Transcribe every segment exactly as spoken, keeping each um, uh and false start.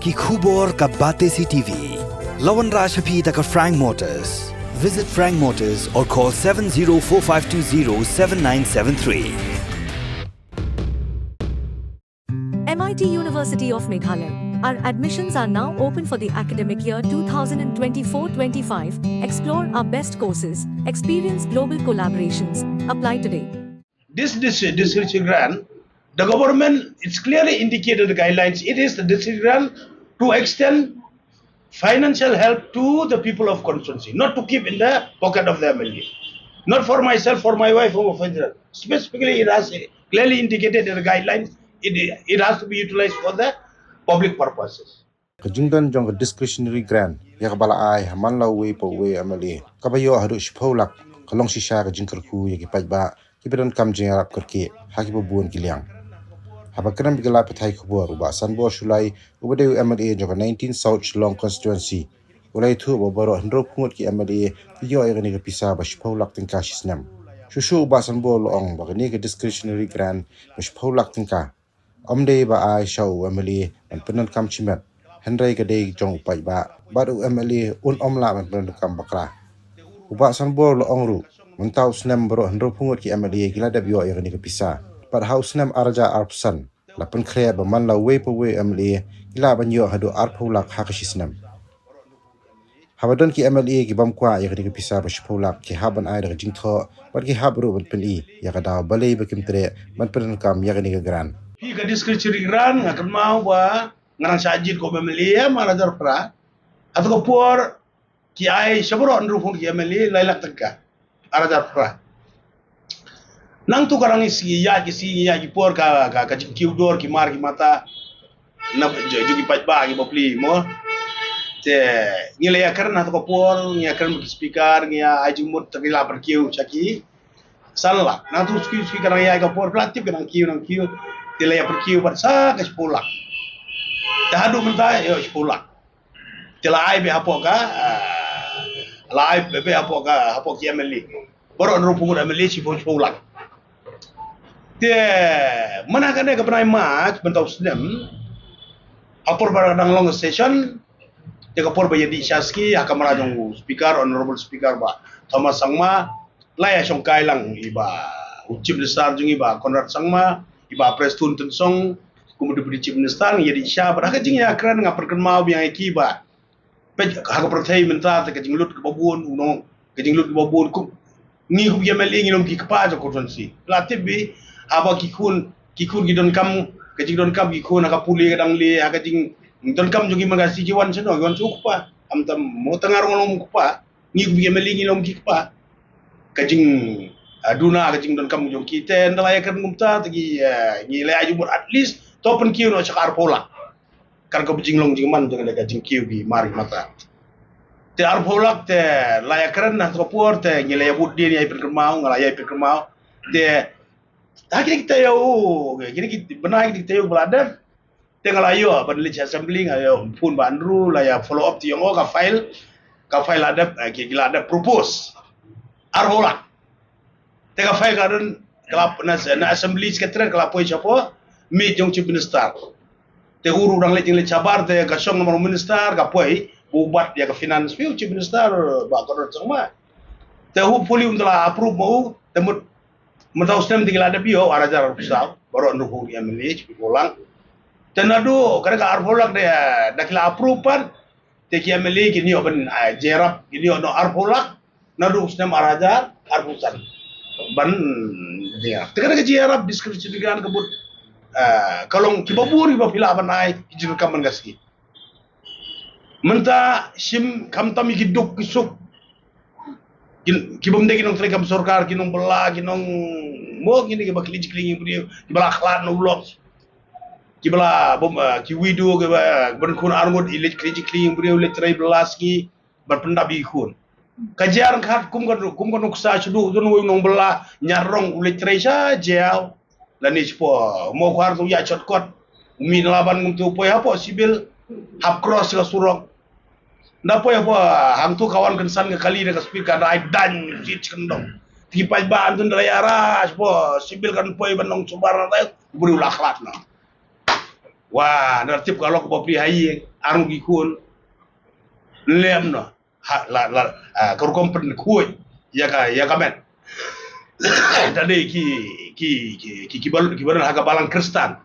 Ki khubor ka Batesi T V. La wanrah sha phi da ka Frank Motors. Visit Frank Motors or call seven zero four five two zero seven nine seven three. M I T University of Meghalaya. Our admissions are now open for the academic year two thousand twenty-four twenty-five. Explore our best courses, experience global collaborations. Apply today. This, this, this district grant, the government, it's clearly indicated the guidelines. It is the district grant to extend financial help to the people of constituency, not to keep in the pocket of the M L A. Not for myself, for my wife, or for the, specifically it has clearly indicated in the guidelines, it, it has to be utilized for the public purposes. Ka jingdon jong ka discretionary grant ïa kaba la ai ha man la uwei pa uwei u M L A kaba ïoh haduh shiphew lak ka long shisha ka jingkyrkhu ïa ki paidbah kiba donkam jingïarap kyrkieh ha kiba bun ki liang. Haba kren bad ki lad pathai khubor, u Bah Sanbor Shullai uba dei u M L A jong ka nineteen South Shillong Constituency u la ïathuh ba baroh hynriew phew ngut ki M L A ki ïoh ïa kane ka pisa ba shiphew lak tyngka shi snem. Shuh shuh u Bah Sanbor u la ong ba kane ka discretionary grant ba shiphew lak tyngka ym dei ba ai sha u M L A ban pyndonkam shimet, hynrei ka dei jong u paidbah bad u M L A un ym lah ban pyndonkam bakla. U Bah Sanbor u la ong ruh, mynta u snem baroh hynriew phew ngut ki M L A ki la dep ïoh ïa kane ka pisa bad ha u snem ar hajar arphew san la pynkhreh ba man la uwei pa uwei u M L A ki lah ban ïoh haduh arphew lak ha ka shi snem. Haba don ki M L A ki bym kwah ïa kane ka pisa ba shiphew lak, ki hap ban ai da ka jingthoh bad ki hap ruh ban pyni ïa ka daw balei ba kim treh ban pyndonkam ïa kane ka grant. Phi, ka discretionary grant nga kynmaw ba nga dang shah jied kum M L A ha ar hajar phra. Hato ka por ki ai sha baroh hynriew phew ngut ki M L A lai lak tyngka. Ar hajar phra. Nangtu ka dang ïa ki sngi, ïa ki por ka, ka, ka jingkiew dor ki mar ki mata na jong ki paidbah ki bapli mo. Te ngi la ïakren hato ka por, ngi ïakren bad ki speaker, ngi ïa ai jingmut, te ngi la pynkiew sha ki. San lak, nangtu suki suki ka dang ïa ka por, pla tip ka dang kiew, dang kiew. Te la ïa pynkiew bad sa ka shiphew lak. Te haduh mynta ïa shiphew lak. Te la ai beit hapoh ka, ah, la ai beit hapoh ka, hapoh ki M L A. Baroh hynriew phew ngut M L A shiphew, shiphew lak. Te mynta kane ka bnai March, mynta u snem, ha por ba dang long session, te ka por ba ïadih sha sngi ha kamra jong u speaker, honorable speaker Bah Thomas Sangma, la ïa shongkai lang i Bah u Chief Minister jong ngi Bah Conrad Sangma, i Bah Prestone Tynsong kum u Deputy Chief Minister, ngi ïadih sha bad ha ka jingïakren nga pynkynmaw biang ïa ki ba peit ha ka pyrthei mynta te ka jinglut kaba bun u nong, ka jinglut kaba bun kum ngi kum ki M L A ngim long ki kpa jong ka constituency. La tip beit haba ki khun, ki khun ki donkam, ka jingdonkam ki khun ha ka pule ka dang leh, ha ka jingdonkam jong ki man ka sdang ki wan shano, ki wan sha u kpa. Khamtam mo tang ngi ruh ngim long kpa. Ngi kum ki M L A ngim long ki kpa. Ka jing, ah, duna ka jingdonkam jong ki, te ynda la ïakren kumta te ki, eh, ngi la ïa jubor at least to pynkiew noh sha ka arphew lak. Kata ka jinglong jingman jong ka jingkiew ki mar ki mata. Te arphew lak te la ïakren ha ka por te ngi la ïa bud dien ïa pynkynmaw, nga la ïa pynkynmaw. Te ha kine ki taïew, kine ki bnai, kine ki taïew ba la dep. Te nga la ïoh ban leit sha assembly, nga ïoh phone Bah Andrew, la ïa follow up te ïoh ka file, ka file la dep, eh, ki, ki la dep propose arphew lak. Te ka file ka don, ka la, na, na assembly secretary ka la poi shapoh miej jong chief minister. Te u ruh dang leit jingleit shabar, te ka shong namar u minister ka poi, u bat ïa ka finance phi u chief minister Bah Conrad Sangma. Te hopefully un da la approve ma u, te mut mynta u snem te ngi la dep ïoh ar hajar arphew saw, baroh hynriew phew ngut ki M L A shiphew lak. Te naduh kane ka arphew lak da, da ki la approve pat, te ki M L A kin ïoh ban, ah, jingïarap, kin ïoh noh arphew lak naduh u snem ar hajar arphew san. Ban, ïa. Te kane ka jingïarap discretionary grant ka mut, ah, ka long kiba bun kiba phi lah ban ai, ki jingdonkam man ka sngi. Mynta shim khamtam ïa ki duk ki suk. Ki, ki bym dei ki nongtrei kam sorkar, ki nongbylla, ki nong mo, kine kiba khlieh khlieh ïing briew, kiba la khlad na u lok. Kiba la bym, ah, ki widow, kiba, kiba don khun arngut, i leit khlieh khlieh ïing briew, leit trei bylla sngi ban pyndap ïa ki khun. Ka jia ryngkat kum ka, kum ka nuksa shu duh don uwei u nongbylla Ñiah Rong u leit trei sha Jaïaw. Lane shapoh Mawkhar, tu ïa shortcut. U mih na Laban kumtu, poi hapoh Civil, hap cross ka surok. Nda poi hapoh hangtu ka wan kynsan ka kali da ka speed ka dai dang, sit kyndong. Te ki paidbah hangtu da la ïa rush hapoh Civil, kan poi ban long subar na tai, u briew la khlad noh. Wa, na tip ka lok bapli ha ïing, arngut ki khun. Lem no. Ha, la, la, ah, ka rukom pynkhuid ïa ka, ïa ka met. Te dei ki, ki, ki, ki, ki bal-, ki balang ha ka balang Khristan.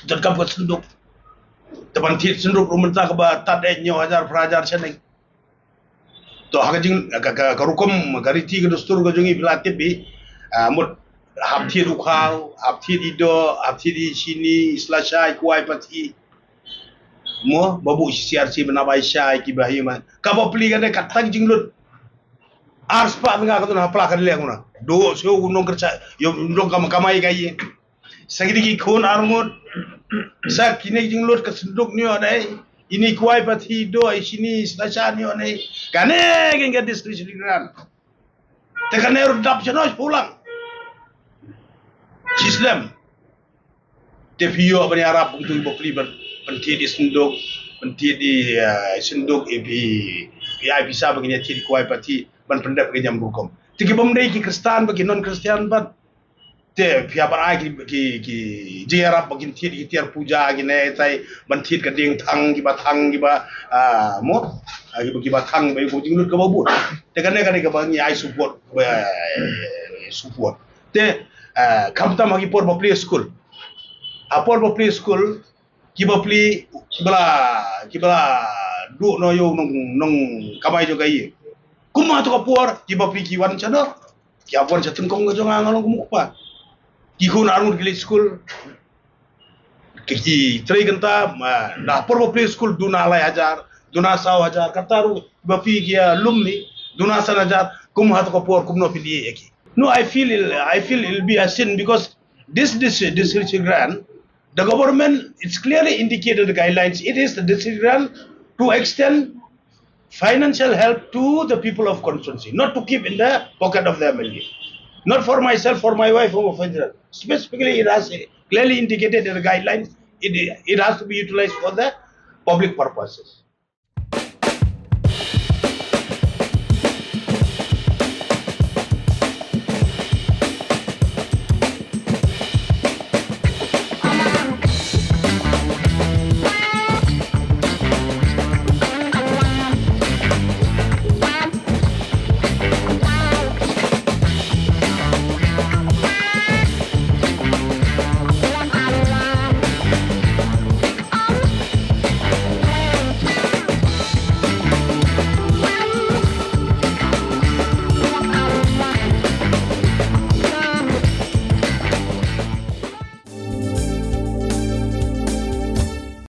Donkam ka synduk. Te ban thied synduk ruh mynta kaba tad eh hynñiew hajar phra hajar shane. To ha ka jing, ka, ka, ka rukom, ka riti ka dustur ka jong ngi phi la tip hi. Ah, mut hap thied u khaw, hap thied i doh, hap thied i shini, i sla shai, kwai pathi. Mo, ba buh shi siar shi bana bai shai, ki ba hi ma. Ka bapli kane ka tang jinglut. Ar spah nga ka tun hapla ka leng na. Do so u nongkyrcha, ïoh nong kam kamai ka ïing. Sa kine ki khun arngut. Sa kine jinglut ka synduk nio nei. Ini kwai pathi doh, i shini sla sha nio nei. Kane ki nga district grant. Te kane ruh dap shano pulang. Shi slem. Te phi ïoh ban ïarap kum tu bapli ban, ban thied i synduk, ban thied i, eh, synduk i phi, i ai pisa ba kin ïa thied i kwai pathi, ban pyndep ka jam rukom. Te ki bym dei ki Khristan ba ki non Khristan ban. Te phi ïa ban ai ki, ki, ki jingïarap ba kin thied ki tiar puja ki ne tai, ban thied ka dieng thang ki ba thang ki ba, ah, mo, ah, ki ba, ki ba thang ba ïa ka jinglut ka ba bun. Te kane kane ka ba ngi ai support, ba, eh, support. Te, eh, khamtam ha ki por bapli skul. Ha por bapli skul, ki bapli, ki ba la, ki ba la duh noh ïa u nong, nongkamai jong ka ïing. Kumba ha tu ka por, ki bapli ki wan sha noh. Ki ap wan sha tyngkong ka jong nga nga long kum u kpa. Ki khun arngut ki leit skul. Ki, ki trei kynta, ma, na por bapli skul duna lai hajar, duna saw hajar, kata ruh bapli ki ïa lum ni, duna san hajar, kumba ha tu ka por, kumno phi leh ïa ki. No, I feel it, I feel it'll be a sin because this, this, this district grant, the government, it's clearly indicated the guidelines. It is the district grant to extend financial help to the people of constituency, not to keep in the pocket of the M L A. Not for myself, for my wife, or for children. Specifically, it has clearly indicated in the guidelines, it, it has to be utilized for the public purposes.